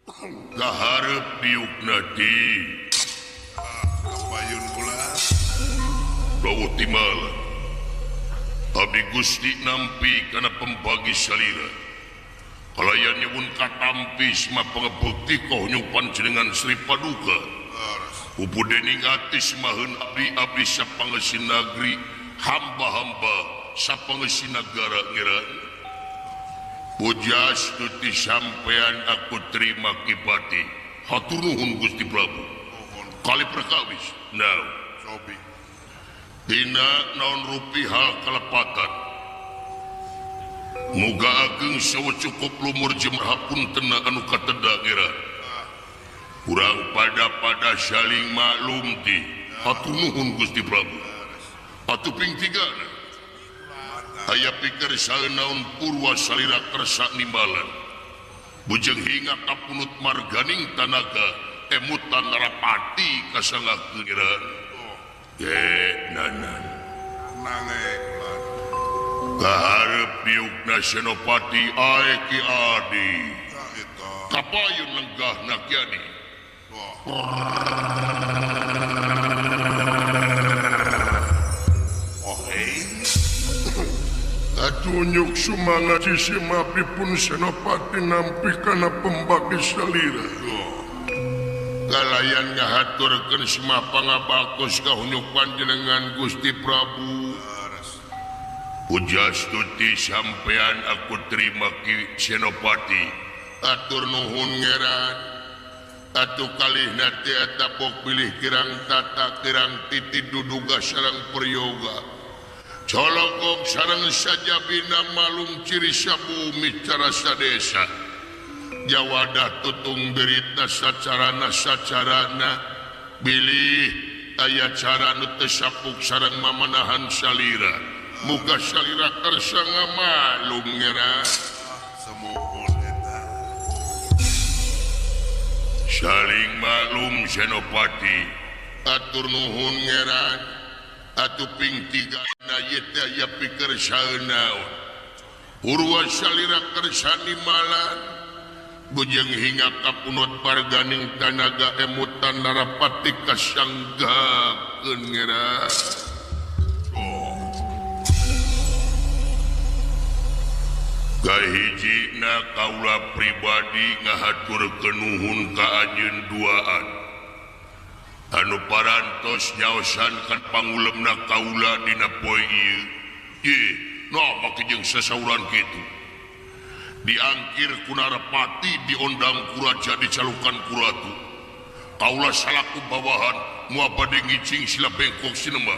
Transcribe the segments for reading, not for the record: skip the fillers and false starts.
Kaharep diukna di Kapayun kula. Dawuh timala. Abdi Gusti nampi kana pembagi salira. Kalayan nyuwun katampi sma pangebukti koh panjenengan Sri Paduka. Pupu dening ati semaheun abdi-abdi sapangeusi nagri, hamba-hamba sapangeusi nagara ngiran. Pujastuti sampean aku terima kipati. Hatur nuhun Gusti Prabu. Kali perkawis. Now. Sobi. Dina naon rupi hal kalepatan. Muga ageng sawa cukup lumur jemah puntena anu kateda ngiran. Kurang pada-pada saling maklum ti. Hatur nuhun Gusti Prabu. Atuh ping tigana. Aya pikir saeunaun purwa salira kersa nimbalan. Bujeng hinga kapunut marganing tanaga emutan narapati kasangakeun ngiran. Ye nanan. Nange kula. Kaharep diukna Senopati ae Ki Adi. Kapayun lenggahna Ki Adi. Katunjuk sumangat sisi mapipun Senopati nampi kana pembagi salira. Kalayan ngahaturkeun sema pangabakus kahunyuk panjenengan Gusti Prabu. Pujastuti sampean aku terima Ki Senopati. Atur nuhun ngeran. Atuh kalihna teh eta pok pilih kirang tata kirang titi duduga sareng prayoga. Colokok sareng sajabina malung ciri sabumi cara sadesa. Jawadah tutung berita sacarana sacarana bilih aya cara nu teu sapuk sareng mamanahan salira. Muga salira kersa ngamalum ngera. Saling maklum Senopati. Atur nuhun ngeran. Atuh ping tigana ieu teh aya pikir saeunaon. Purwa salira kersa nimalan. Bujeng hinga kapunut parganing tanaga emutan narapati kasanggakeun ngera. Kahijina kaula pribadi ngahaturkeun nuhun ka anjeun duaan. Anu parantos nyaosan kan pangulemna kaula dina poe ieu. Ye, nah make jeung sasauran kitu. Diangkir ku narapati, diondang ku raja, dicalukan ku ratu. Kaula salaku bawahan moal bade ngicing sila bengkok sinema.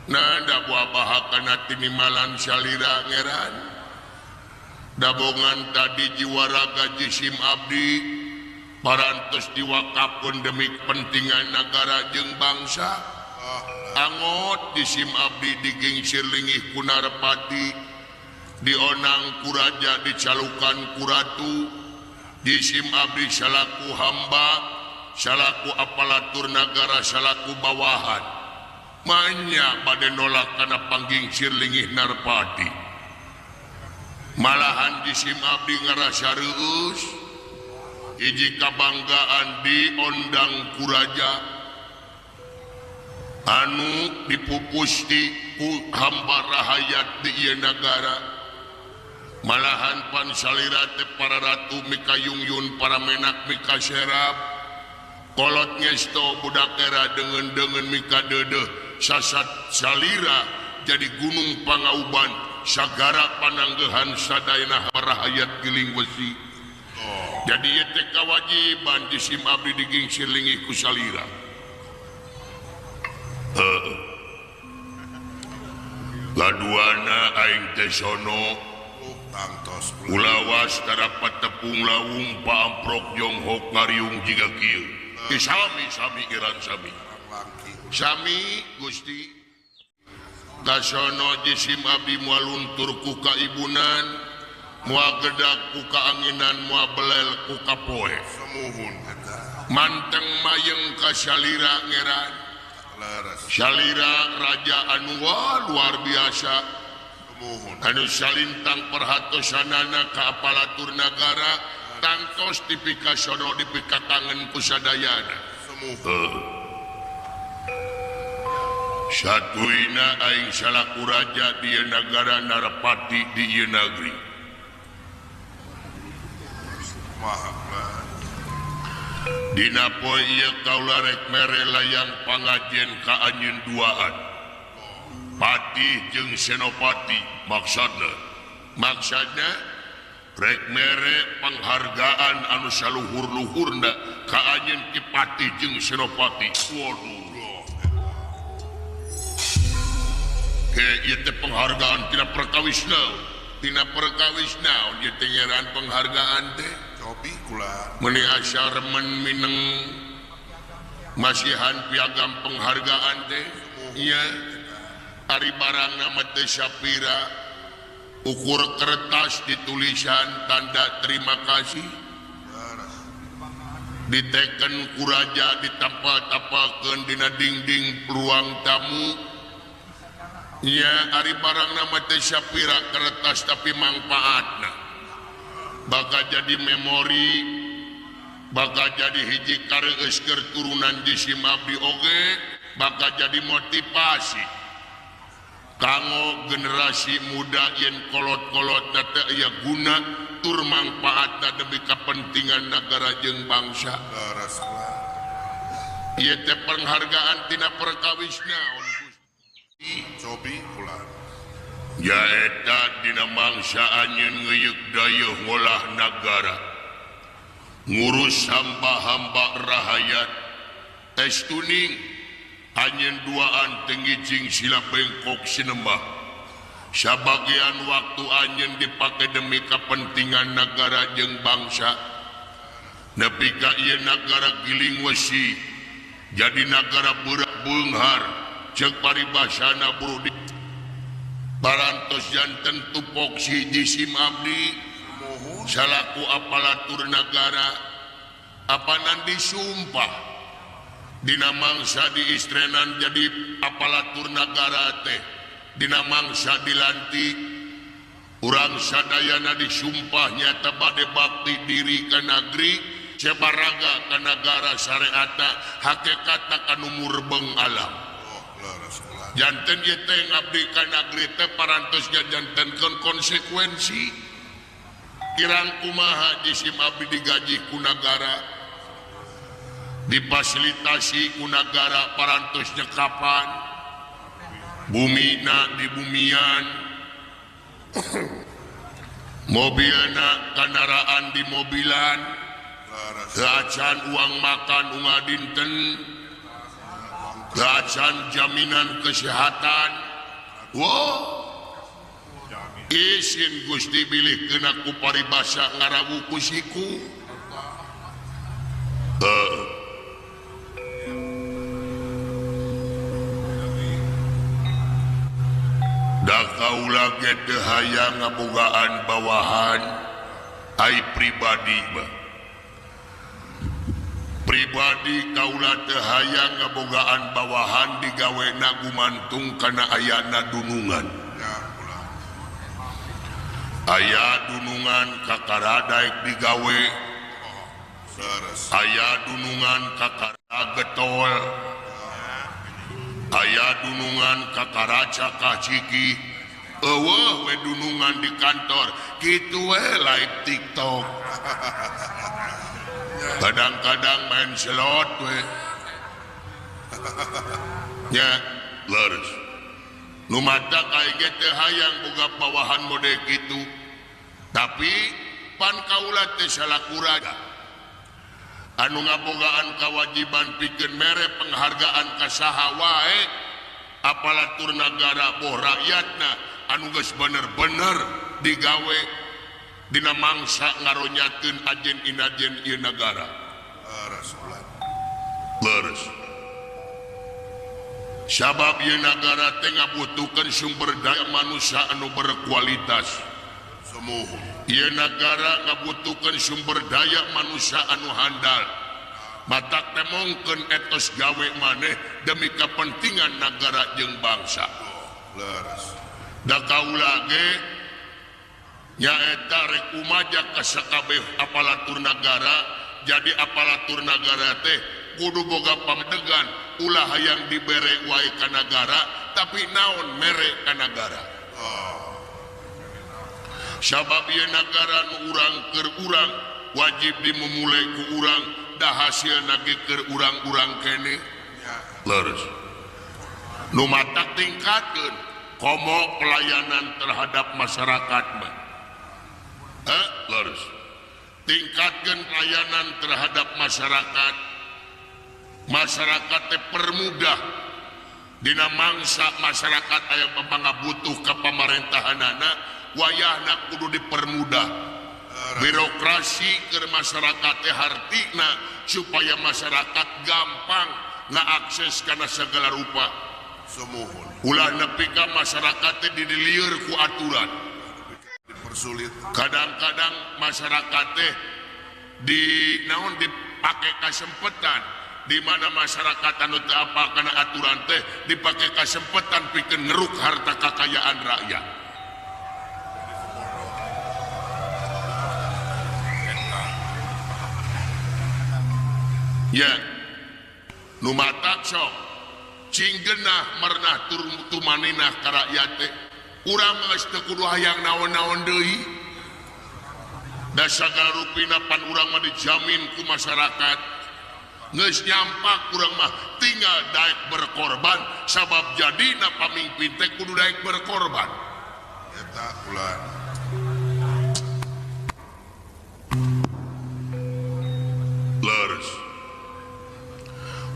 Nah, da buah kana tinimalan salira ngeran. Dabongan tadi jiwa raga jisim abdi parantos diwakafkeun demi kepentingan nagara jeung bangsa. Angot jisim abdi digingsir lingih ku narapati, dionang ku raja, dicalukan ku ratu. Jisim abdi salaku hamba, salaku aparatur nagara, salaku bawahan. Manya bade nolak kana panggingsir lingih narapati. Malahan jisim abdi ngarasa reueus, hiji kabanggaan diondang ku raja anu dipupusti ku hamba rahayat di ieu nagara. Malahan pan salira teh para ratu mikayungyun, para menak mikaserap, kolot ngesto budak era deungeun-deungeun mikadeudeuh sasat salira jadi gunung pangauban sagara pananggehan sadayana rahayat giling besi. Jadi ieu teh kawajiban jisim abdi digingsir lingih ku salira. Heeh. Kaduana aing teh sono ulawas tarapat tepung lawung paamprok jonghok ngariung jiga kieu. Sami sami iran sami. Sami Gusti. Kasono jisim abdi moal luntur ku kaibunan, moal gedak ku kaanginan, moal belel ku kapoe. Manteng mayeng ka salira ngeran. Salira raja anu luar biasa. Anu salintang perhatosanana ka aparatur nagara, Tangtos dipikasono dipikakangen ku sadayana. Satuina aing salaku raja di ieu nagara Narapati di ieu nagri. Dina poe ieu kaula rek mere layang pangajen ka anjeun duaan. Patih jeung Senopati maksudna. Maksudna rek mere penghargaan anu saluhur-luhurna ka anjeun Ki Patih jeung Senopati. Waduh. Ke ieu teh penghargaan tina perkawis naon? Tina perkawis naon ieu teh ngaran penghargaan teh? Cobi kula. Meuni asa remen mineng masihan piagam penghargaan teh. Iya. Ari barangna mah teu sapira. Ukur kertas ditulisan tanda terima kasih. Diteken ku raja ditapal-tapalkeun dina dinding ruang tamu. Ya ari barangna mah teu sapira kertas tapi mangpaatna. Bakal jadi memori, bakal jadi hiji kareueus keur turunan jisim abdi oge, bakal jadi motivasi kanggo generasi muda yen kolot-kolot teh aya guna tur mangpaatna demi kepentingan negara jeung bangsa. Ieu teh penghargaan tina perkawis naon Gusti? Cobi kula. Nyaeta dina mangsa anjeun ngeuyeuk dayeuh ngolah nagara, ngurus hamba-hamba rahayat. Estuning anjeun duaan teu ngijing sila bengkok sinembah. Sabagian waktu anjeun dipake demi kepentingan nagara jeung bangsa. Nepi ka ieu nagara giling wesi jadi nagara beurak beunghar ceuk paribasana buru di parantos janten tupoksi jisim abdi salaku aparatur nagara apanan disumpah dina mangsa diistrenan jadi aparatur nagara teh dina mangsa dilantik urang sadayana disumpah nyata bade bakti diri ka nagri sebaraga ka nagara syariatna hakikatna kanu murbeng alam. Janten ieu teh ngabdi ka nagri teh parantos jantenkeun konsekuensi. Kirang kumaha jisim abdi digaji ku nagara, difasilitasi ku nagara parantos nyekapan bumina di bumian, mobilna kandaraan di mobilan, acan uang makan unga dinten, acan jaminan kesehatan. Wow, isin Gusti bilih kena ku paribasa ngarawu ku siku. Da kaula ge teu hayang ngabogaan bawahan ai pribadi mah. Pribadi kaula teu hayang ngabogaan bawahan digawena gumantung kana ayana dunungan. Aya dunungan kakara daek digawe, aya dunungan kakara getol, aya dunungan kakara cakah ciki, eueuh we dunungan di kantor kitu we live TikTok. Kadang-kadang main slot we. Nya leres. Nu mata kae ge teu hayang boga bawahan mode kitu. Tapi pan kaula teh salaku raja anu ngabogaan kewajiban pikeun mere penghargaan ka saha wae aparatur nagara boh rakyatna anu geus bener-bener digawe dina mangsa ngaronyakeun ajen inajen ieu nagara. Leres. Sabab ieu nagara teh ngabutuhkeun sumber daya manusia anu berkualitas. Ieu nagara ngabutuhkeun sumber daya manusia anu handal. Matak temongkeun etos gawe maneh demi kepentingan nagara jeung bangsa. Da kaula ge Nyaeta rek kumaja ka sakabeh aparatur nagara, jadi aparatur nagara teh kudu boga pamedegan, ulah hayang dibere wae ka nagara tapi naon mere ka nagara. Oh. Sabab ieu nagara nu urang keur urang wajib dimumule ku urang, da hasilna ge keur urang-urang keneh. Leres. Nu matak tingkatkeun komo pelayanan terhadap masyarakat mah. Leres. Tingkatkeun pelayanan terhadap masyarakat. Masyarakat teh permudah dina mangsa masyarakat aya pamangga butuh ka pamarentahanana, wayahna kudu dipermudah. Birokrasi keur masyarakat teh hartina supaya masyarakat gampang ngaakses kana segala rupa. Sumuhun. Ulah nepi ka masyarakat teh didilieur ku aturan. Dipersulit. Kadang-kadang masyarakat teh di naon dipake kasempetan, di mana masyarakat anu teu apal kana aturan teh dipake kasempetan pikeun ngeruk harta kakayaan rakyat. Ya, nu matak sok cing genah merenah tumaninah ka rakyat teh. Urang mah geus teu kudu hayang naon-naon deui. Da sagala rupina pan urang mah dijamin ku masyarakat. Geus nyampak urang mah tinggal daek berkorban, sabab jadina pamimpin teh kudu daek berkorban. Eta ulah. Leres.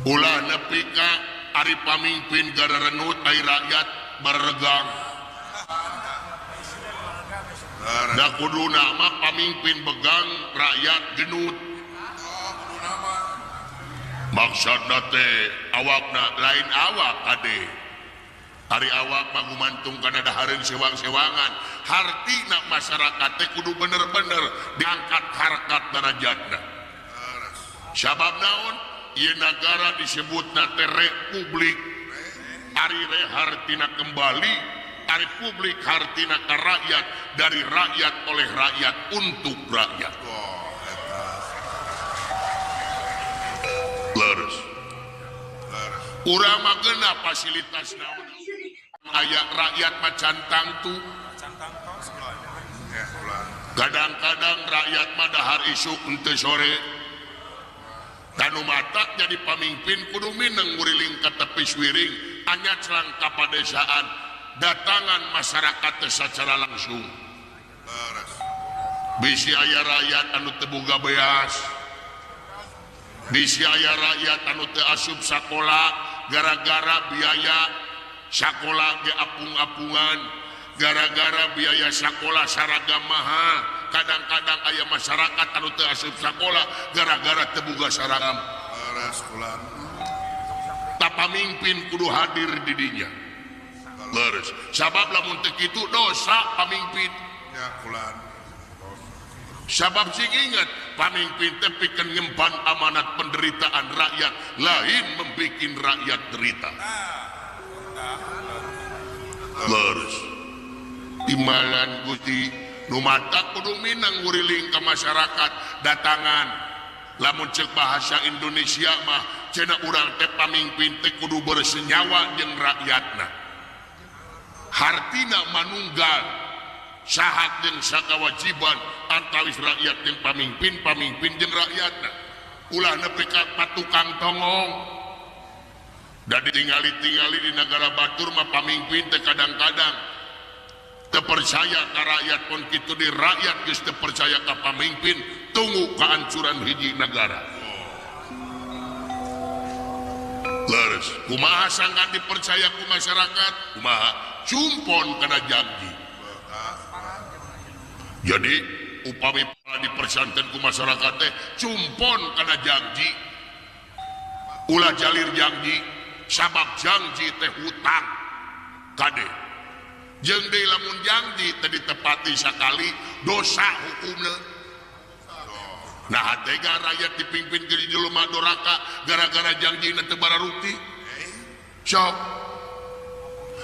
Ulah nepi ka ari pamimpin gararenut ai rakyat baregang. Da kuduna mah pamimpin begang rakyat genut. Maksudna teh awakna lain awak kade. Ari awak mah gumantung kana dahareun sewang-sewangan. Hartina masyarakat teh kudu bener-bener diangkat harkat darajatna. Sabab naon? Ieu nagara disebutna teh republik. Ari re hartina kembali, ari publik hartina ka rakyat, dari rakyat oleh rakyat untuk rakyat. Leres. Urang mah geuna fasilitas naon aya rakyat mah can tangtu. Kadang-kadang rakyat mah dahar isuk henteu sore. Tanu matak jadi pamimpin kudu mineng nguriling ka tepi wiring anyaclang ka padesaan datangan masyarakat teh secara langsung. Bisi aya rakyat anu teu boga beas, bisi aya rakyat anu teu asup sakola gara-gara biaya sakola ge apung-apungan, gara-gara biaya sakola saragam mahal. Kadang-kadang aya masyarakat anu teu asup sakola gara-gara teu boga saragam. Ta pamimpin kudu hadir di dinya. Leres. Sabab lamun teu kitu dosa pamimpin. Ya, kulan. Sabab sing ingat pamimpin teh pikeun ngemban amanat penderitaan rakyat, lain membikin rakyat derita. Leres. Imalan Gusti nu matak kudu minang nguriling ka masyarakat datangan. Lamun ceuk bahasa Indonesia mah cenah urang teh pamimpin teh kudu bersenyawa jeung rakyatna. Hartina manunggal sahak jeung sakawajiban antawis rakyat jeung pamimpin, pamimpin jeung rakyatna. Ulah nepi ka patukang tongong. Da ditingali-tingali di negara batur mah pamimpin teh kadang-kadang terpercaya ka rakyat pun kitu di rakyat geus terpercaya ka pamimpin, tunggu kehancuran hiji negara. Leres. Kumaha sangkan dipercaya ku masyarakat? Kumaha? Cumpon kana janji. Jadi upami dipersanten ku masyarakat teh cumpon kana janji. Ulah jalir janji, sabab janji teh hutang. Kade. Jeung deui lamun janji teh ditepati sakali dosa hukumna. Nah tega rakyat dipimpin ke jelema doraka gara-gara janjina teu bararukti. Sok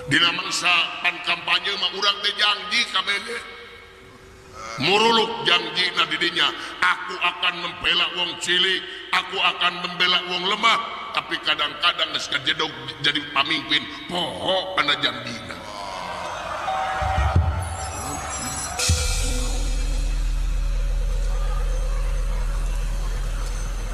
dina mangsa pan kampanye mah urang teh janji kabeh. Muruluk janjina didinya, aku akan membela wong cilik, aku akan membela wong lemah, tapi kadang-kadang geus kajedog jadi pamimpin poho kana janjina.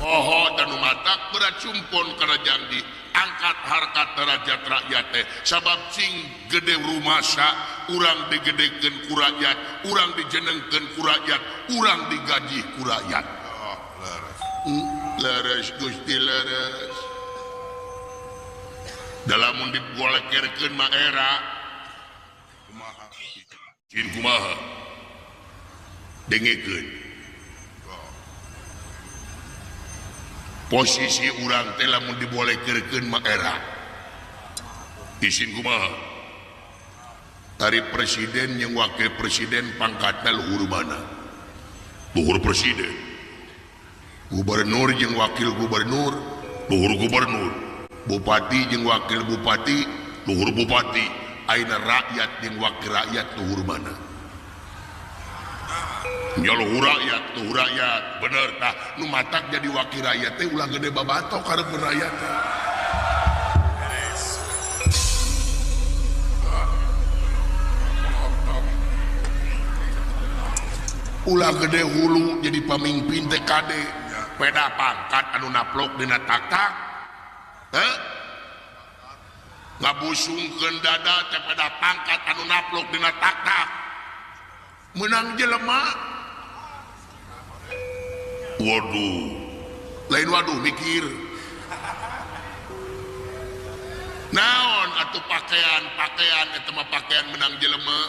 Poho dan matak berat cumpon kana janji, angkat harkat derajat rakyat teh sabab sing gede rumasa urang digedekeun ku rakyat, urang dijenengkeun ku rakyat, urang digaji ku rakyat. Oh, leres. Leres Gusti leres. Dalamun dibolekerkeun mah era kumaha? Cin kumaha? Dengekeun. Posisi urang teh lamun dibolekerkeun mah era. Isin kumaha? Ari presiden jeung wakil presiden pangkatna luhur mana? Luhur presiden. Gubernur jeung wakil gubernur, luhur gubernur. Bupati jeung wakil bupati, luhur bupati. Ayeuna rakyat jeung wakil rakyat luhur mana? Ya luhur rakyat, bener tah. Nu matak jadi wakil rakyat teh ulah gede babato karep rakyat teh. Ulah gede hulu jadi pamimpin teh kade. Peda pangkat anu naplok dina tak-tak. Heh? Ngabusungkeun dada teh peda pangkat anu naplok dina tak-tak. Menang jelema. Waduh, lain waduh mikir. Naon atuh pakaian eta mah pakaian menang jelema.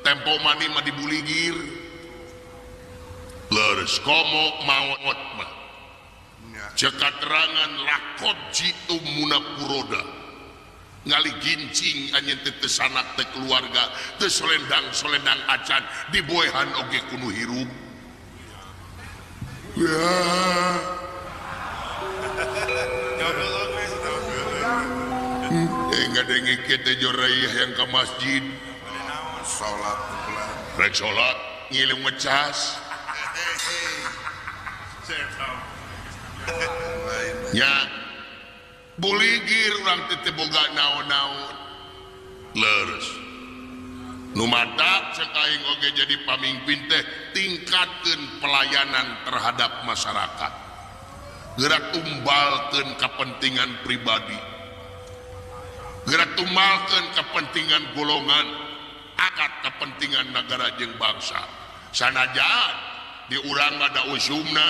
Tempo mani mah dibuligir. Leres komo maot mah. Cek katerangan lakot jitu munapuroda. Ngali gincing anjeun teh teu sanak teh keluarga, teu solendang-solendang acan diboehan oge kudu hirup. Ya. Ngadenge teh jorayah yang ke masjid. Salat rek salat ngilu ngecas. Ya. Buligir urang teh boga naon-naon. Leres. Nu matak cek aing oge jadi pamimpin teh tingkatkeun pelayanan terhadap masyarakat. Gerak tumbalkeun kepentingan pribadi. Gerak tumbalkeun kepentingan golongan, angkat kepentingan negara jeung bangsa. Sanajan di urang ada usumna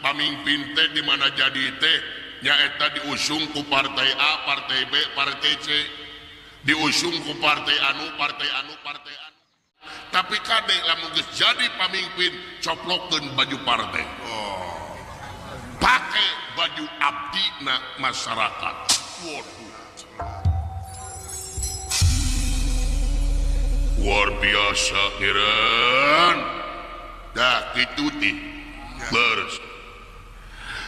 pamimpin teh di mana jadi teh nyaeta diusung ku partai A, partai B, partai C. Diusung ku partai anu, partai anu, partai anu. Tapi kade lamun geus jadi pamimpin coplokeun baju partai. Oh. Pake baju abdina masyarakat. Waduh. Luar biasa kiran. Dah kitu ti. Leres.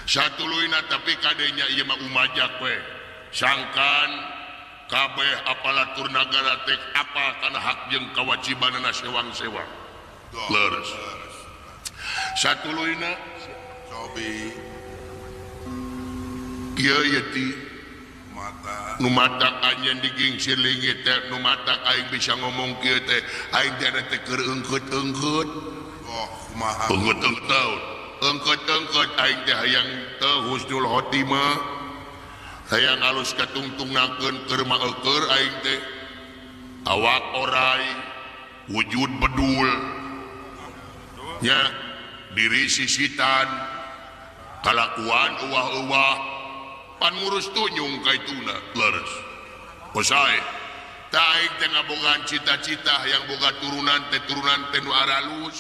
Satuluyna tapi kadenya ieu mah umajak we. Sangkan kabeh aparatur nagara teh apa kana hak jeung kewajibanana sewang-sewang. Leres. Satuluyna cobi ieu ye ti mata nu matak anjeun digingsir leungit teh nu matak aing bisa ngomong kieu teh aing teh teh keur eungkeut-eungkeut. Oh, kumaha? Eungkeut-eungkeut. Engkeut-engkeut aing teh hayang teu husnul khotimah. Hayang alus katungtungnakeun keur maeukeur aing teh. Awak orai, wujud bedul. Nya diri sisitan, kalakuan euwah-euwah, pan ngurus tunyung ka ituna leres. Kosae tah aing teh ngabogaan cita-cita hayang boga turunan teh nu aralus.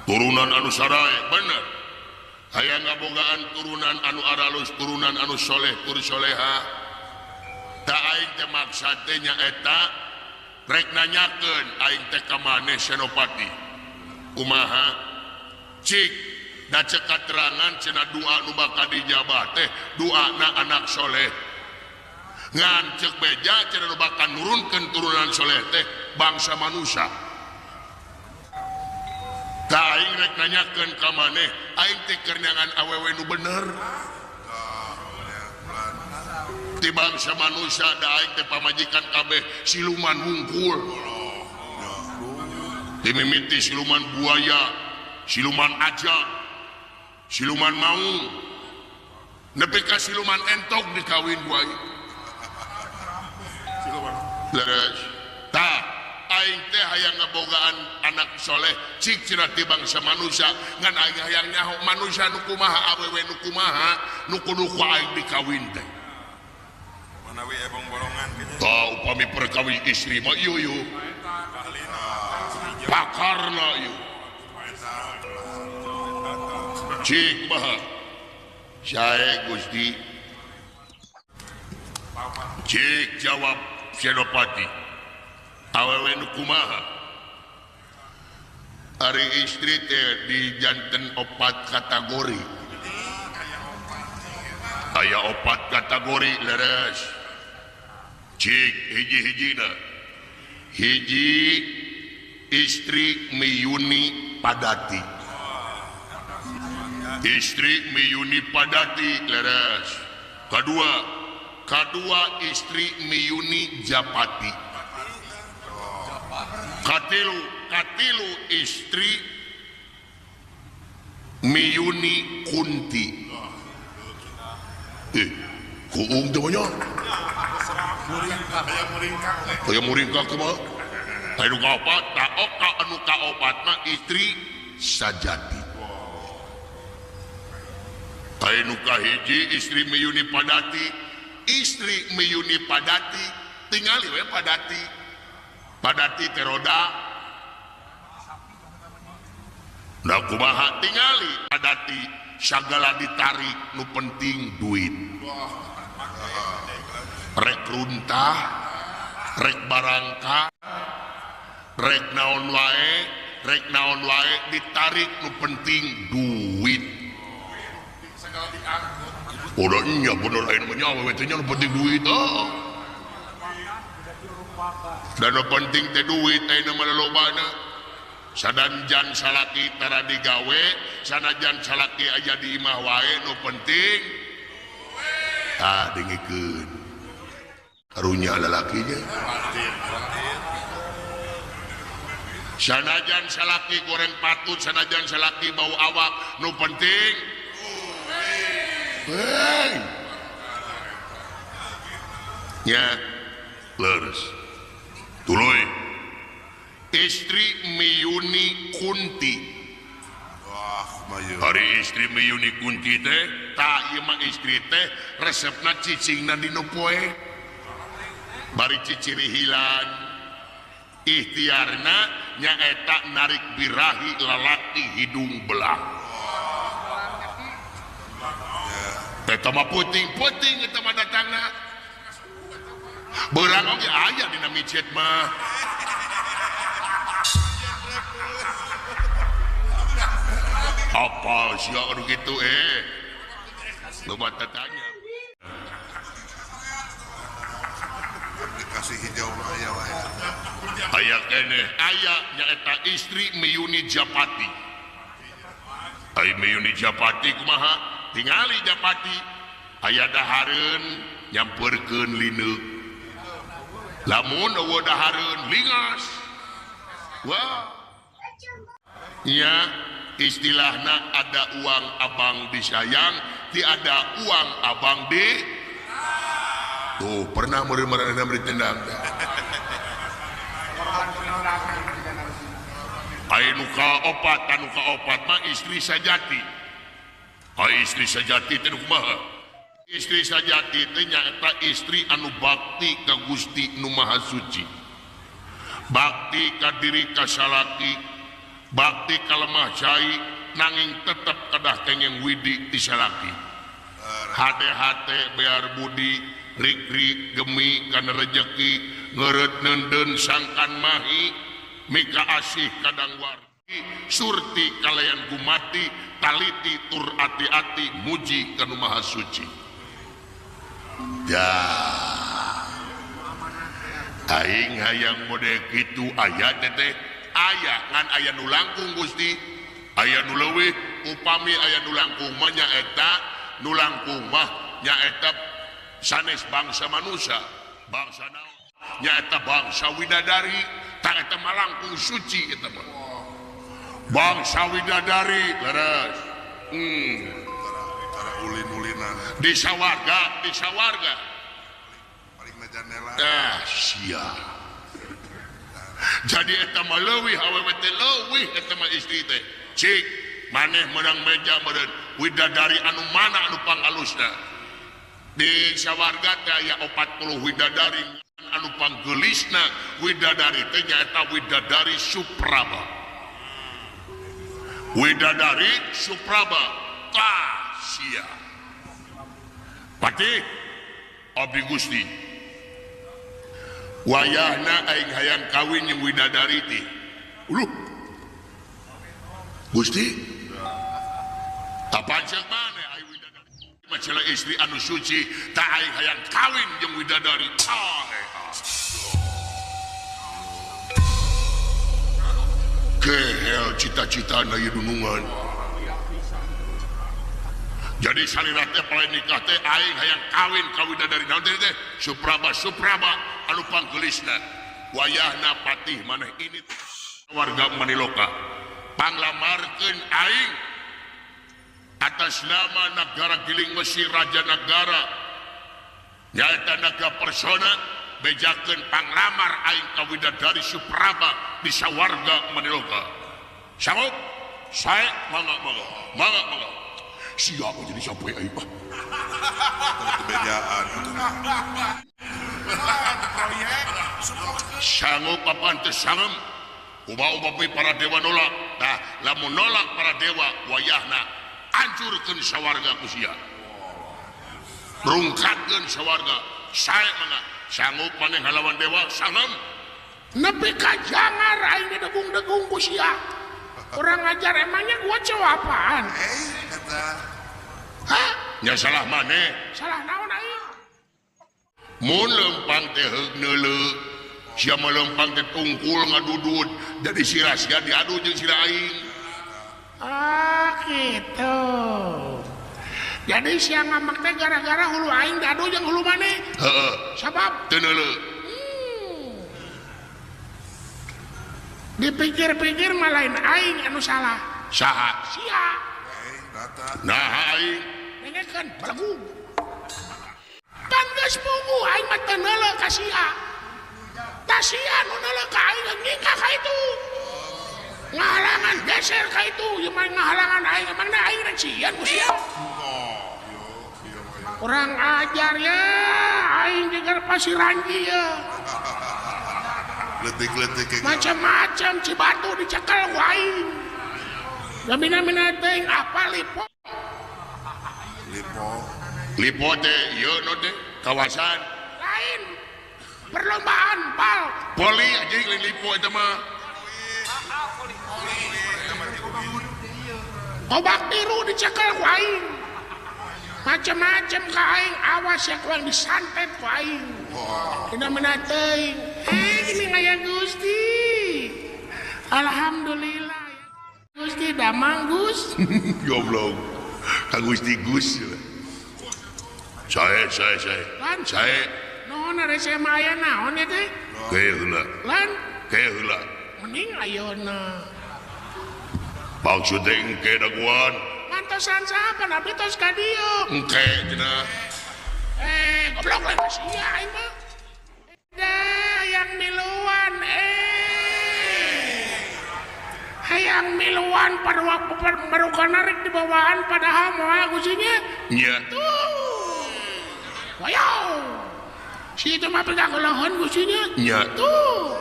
Turunan anu sarae bener. Hayang ngabogaan turunan anu aralus, turunan anu soleh tur soleha. Ta aing teh maksad teh nyaeta rek nanyakeun aing teh ka maneh Senopati. Kumaha? Cik da cek katerangan cenah doa nu bakal dijabah teh doana anak soleh. Ngan cek beja cenah bakal nurunkeun turunan soleh teh bangsa manusia. Tah aing rek nanyakeun ka maneh, aing teh keur neangan awewe nu bener. Ti bangsa manusia da aing teh pamajikan kabeh siluman wungkul. Ti mimiti siluman buaya, siluman ajak, siluman maung, nepi ka siluman entok dikawin buaya. Leres. Tah aing teh hayang ngabogaan anak soleh cik cenah ti bangsa manusia, ngan aing hayang nyaho manusia nu kumaha, awewe nu kumaha, nu kudu ku aing dikawin teh. Manawi ebong borongan kayaknya. Tah upami perkawin istri mah ieu ieu. Pakarna ieu. Cik maha. Sae Gusti. Cik jawab Senopati. Awewe nu kumaha? Ari istri teh dijanten opat kategori. Aya opat kategori leres. Cik hiji-hijina. Hiji istri miyuni padati. Istri miyuni padati leres. Kedua istri miyuni japati. Katilu istri miyuni kunti. Kuung teh banyak. Aya muringkak kumaha? Anu kaopat, taoka anu kaopat mah istri sajati. Anu kahiji istri miyuni padati, istri miyuni padati, tingali we padati. Padati teh roda. Nah kumaha tingali padati sagala ditarik nu penting duit. Rek runtah, rek barangka, rek naon wae ditarik nu penting duit. Udah nya bener lain mah nyawa we teh nya nu penting duit ah. Dan nu penting teh duit ayeuna mah lolobana. Sanajan salaki tara digawe, sanajan salaki aya di imah wae nu penting tah dengikeun. Karunya lalakinya. Sanajan salaki goreng patut, sanajan salaki bau awak, nu penting hei. Nya leres. Tuluy. Istri miyuni kunti. Wah, kumaha. Hari istri miyuni kunti teh, tah ieu mah istri teh resepna cicingna dina poe. Bari ciciri hilang. Ikhtiarna nyaeta narik birahi lalaki hidung belah. Eta mah puting-puting eta mah datangna. Beurang oge aya dina micet mah. Apa sia anu kitu Loba tatanya. Dikasih hijau mah aya wae. Aya keneh, aya nyaeta istri miyuni japati. Ai miyuni japati kumaha? Tingali japati aya dahareun nyampeurkeun lineuk. Lamun eueuh dahareun lingas. Wah. Nya istilahna ada uang abang disayang, tiada uang abang di. Tuh pernah meureun-meureun ditendang. Ai nu kaopat, anu kaopat mah istri sajati. Ai istri sajati teh kumaha? Istri sajati teh nyaeta istri anu bakti ka Gusti nu Maha Suci. Bakti ka diri ka salaki, bakti ka lemah cai, nanging tetep kedah kenging widi ti salaki. Hate-hate bear budi, rik-rik gemi kana rejeki, ngeureut neundeun sangkan mahi, mika asih kadang wargi, surti kalayan gumati, taliti tur ati-ati muji kanu Maha Suci. Dah. Aing hayang model kitu aya teh aya ngan aya nu langkung Gusti aya nu leuwih upami aya nu langkung mah nyaeta nu langkung mah nyaeta sanes bangsa manusia bangsa naon nyaeta bangsa widadari tah eta mah langkung suci eta mah bangsa widadari leres tara ulin-ulinan di sawarga ah sia jadi eta mah leuwih awewe teh leuwih eta mah istri teh cik maneh meunang meja meureun widadari anu mana anu pangalusna di sawarga teh aya 40 widadari anu panggeulisna widadari teh nyaeta widadari Supraba widadari Supraba tah sia patih abdi Gusti wayahna aing hayang kawin jeung widadari teh uluh Gusti apaan ceuk maneh aing widadari masalah istri anu suci tah aing hayang kawin jeung widadari kehel cita-citana ieu dunungan jadi salira teh palain nikah teh aing hayang kawin ka widadari naon teh Supraba Supraba anu panggeulisna wayahna patih maneh ini warga Maniloka panglamarkeun aing atas nama nagara Giling Mesir Raja Nagara nyaeta naga persona bejakeun panglamar aing ka widadari Supraba di sawarga Maniloka sanggup sae mangga mangga mangga mangga siapa jadi siapa aing mah bejaan sanggup apaan teh sangem uba-uba para dewa nolak tah lamun nolak para dewa wayahna hancurkeun sawarga ku sia rungkatkeun sawarga sae mangga sanggup maneh ngalawan dewa sangem nepi ka jangar aing didegung-degung ku sia kurang ajar emangnya gua cowok apaan kata hah nya salah maneh salah naon aing mun lempang teh heug neuleuh sia mah lempang teh tungkul ngadudud jadi sirah sia diadu jeung sirah aing ah gitu jadi sia ngamak teh gara-gara hulu aing diadu jeung hulu maneh heeh sabab teu neuleuh dipikir-pikir mah lain aing anu salah saha sia nah aing dengekeun belagu pan geus pugu aing mah teu neuleuh ka sia tah sia nu neuleuh ka aing ngingkah ka itu ngahalangan geser ka itu ieu mah ngahalangan aing emangna aing rek sieun ku sia kurang ajar ya aing jeung pasir ranji ya letik-letik macam-macam Cibatu dicekel ku aing gamina-mina teuing apa lipo lipo lipo teh ieu no teh kawasan lain perlombaan bal poli anjing lain lipo eta mah Kobak biru dicekel ku aing macam-macam ka aing awas ya ku aing disantet ku aing mina-mina teuing ini ngaya Gusti alhamdulillah Gusti damang Gus goblok ka Gusti Gus saya lan saya nuhun ari saya mah aya naon ieu teh ke heula lan ke heula mending ayeuna maksud teh engke daguan ngantosan saha abdi tos ka dieu engke cenah goblok lain sia aing mah hayang miluan hayang miluan parwak narik di bawaan padahal moal kusinya nya tuh wayo si itu mah pegakolohan kusinya nya tuh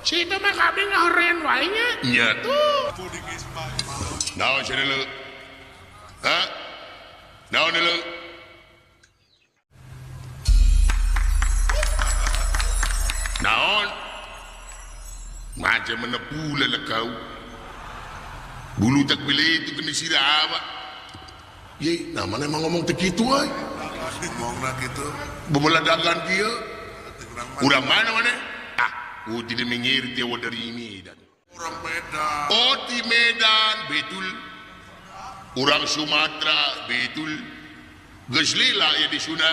si itu mah kabeh ngahorean wae nya nya tuh naon cenah leu ha naon leu naon macam mana pula lah kau bulu tak pilih itu kena sirah awak ye nah mana emang ngomong tak gitu ay ngomongna gitu bebeladagan kieu urang mana mana Tidak mengerti awak dari Medan. Orang Medan. Oh di Medan betul. Orang Sumatera betul. Geus lila ya di Sunda.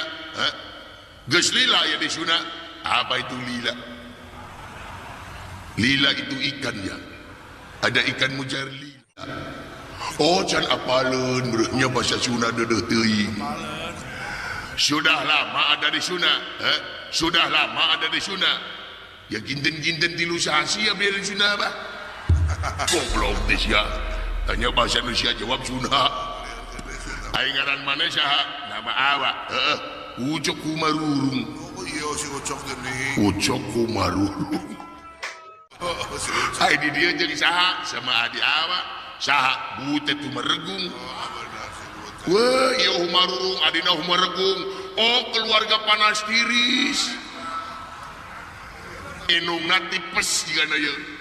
Geus lila ya di Sunda. Apa itu lila? Lila itu ikan ya. Ada ikan mujair lila. Oh can apaleun berenya bahasa Sunda deudeuh teuing. Sudah lama ada di Sunda. Sudah lama ada di Sunda. Ya kinten-kinten tilu sasi ya biar di Sunda bah. Goblok teh sia. Tanya bahasa Indonesia jawab Sunda. Aing ngaran maneh saha? Nama awak. Heeh. Ucok Kumarurung. Oh iya si Ucok teh. Ucok Kumarurung. Ai di dieu jeung saha? Sama adi awak. Saha? Butet Humaregung. Wah, ieu Humarurung adina Humaregung. Oh, keluarga panas tiris. Inungna tipes jigana ieu.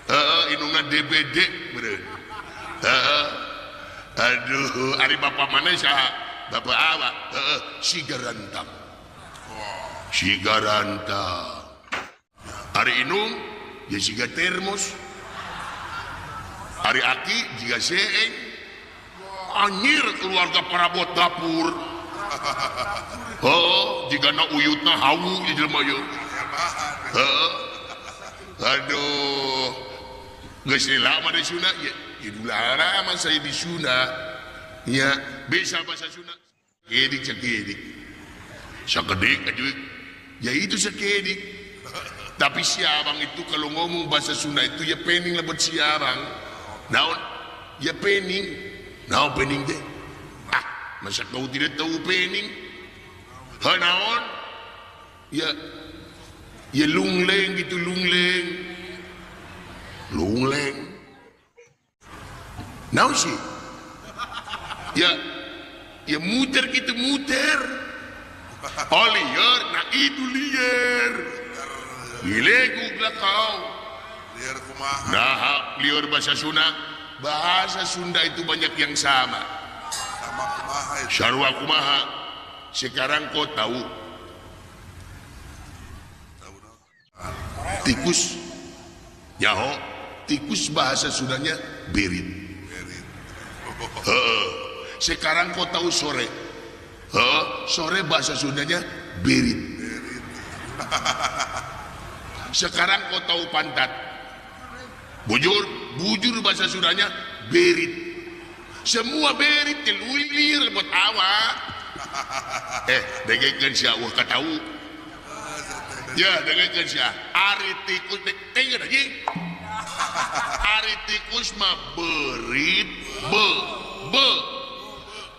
Heeh, inungna DBD beureun. Heeh. Aduh, ari bapa maneh saha? Bapa awak. Heeh, Sigarantang. Sigarantang. Ari inung ya siga termos. Ari aki jiga seeng. Anjir keluarga parabot dapur. Heeh, jigana uyutna hawu di jelema ieu. Heeh. Aduh. Geus lama di Sunda ya, lama saya di Sunda. Ya, bisa bahasa Sunda. Kedik sakedik. Sakedik aja. Ya itu sakedik. Tapi si abang itu kalau ngomong bahasa Sunda itu ya pening lah buat si abang. Naon? Ya pening. Naon pening deh? Ah, masa kau tidak tahu pening? Ha naon? Ya ya lungleng gitu lungleng. Lungleng. Naon sih? Ya ya muter gitu muter. Oh liar, nah itu liar. Dileguk lah kau. Liar kumaha. Nah, liar bahasa Sunda. Bahasa Sunda itu banyak yang sama. Sama kumaha itu. Sarua kumaha. Sekarang kau tahu. Tikus. Yaho, tikus bahasa Sundanya berit. Berit. Sekarang kau tahu sore. Sore bahasa Sundanya berit. Berit. Sekarang kau tahu pantat. Bujur, bujur bahasa Sundanya berit. Semua berit telulir buat awak. Dengekeun sia eueuh katahu. Ya, dengekeun sia. Ari tikus dengekeun anjing. Ari tikus mah berit, be, be.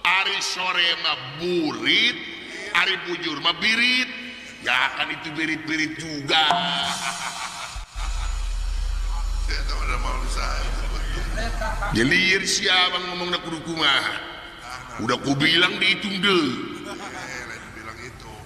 Ari sore mah burit, ari bujur mah birit. Ya kan itu birit-birit juga. Jelir siapa ngomong nak kudu kumaha. Udah ku bilang dihitung deh.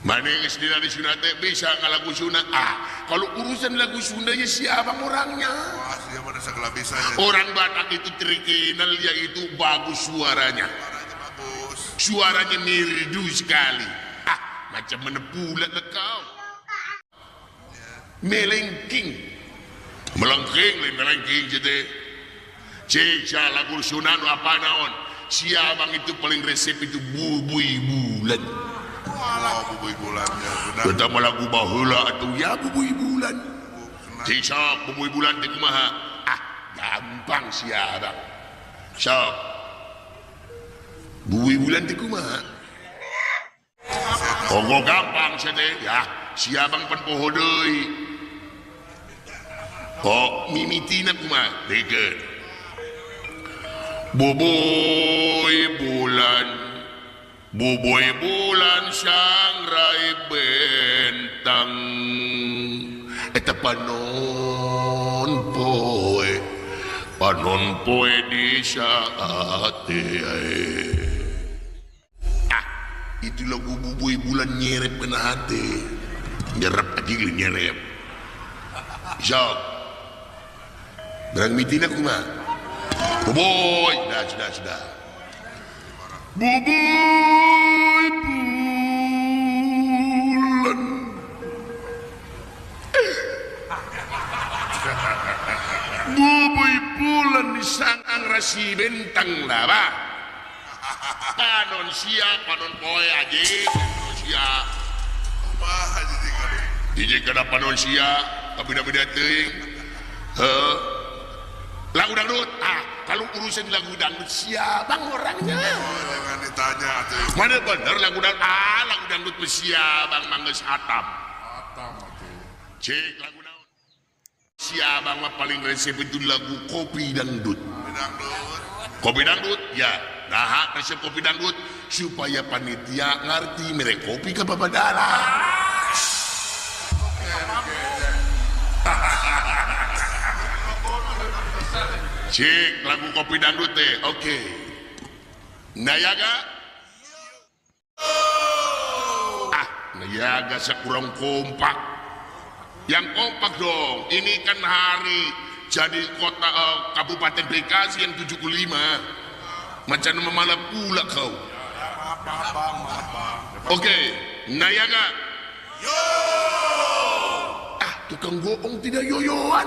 Mana geus dina di Sunda teh bisa ngalagu Sunda. Ah, kalau urusan lagu Sundanya siapa orangnya? Wah, siapa ada segala bisa. Orang Batak itu terkenal yaitu bagus suaranya. Suaranya bagus. Suaranya merdu sekali. Ah, macam mana pula kau? Melengking. Melengking, lain melengking jadi. Cek lagu Sunda nu apa naon? Si abang itu paling resep itu bubui bulan. Oh, bubui bulan ya benar. Pertama lagu baheula atau ya bubui bulan. Cek sok bubui bulan teh kumaha? Ah, gampang si abang. Sok. Bubui bulan teh kumaha? Oh, gampang sia teh. Ya, si abang pan poho deui. Oh, mimitina kumaha? Deukeun. Bubui bulan sangrai bentang, eta panon poe di saat. Ah, itu lagu bubui bulan nyerep kena hati, nyerep aja nyerep. Sok, berang mitina kumaha? Bubuy, sudah. Bubuy bulan. si bentang lah panon sia panon poe aja sia hiji kana panon sia kabida-bida teuing heuh lagu dangdut ah kalau urusan lagu dangdut sia bang orangnya jangan ditanya atuh mana bener lagu dangdut ah lagu dangdut sia bang manggeus hatam hatam atuh cek lagu naon sia bang mah paling resep itu lagu kopi dangdut. Kopi dangdut ya nah resep kopi dangdut supaya panitia ngerti mere kopi ke babadara. Cek lagu kopi dangdut teh oke. Nayaga ah nayaga sekurang kompak yang kompak dong ini kan hari jadi kota Kabupaten Bekasi yang 75 macam memalap pula kau. Oke, nayaga yo ah tukang goong tidak yoyoan.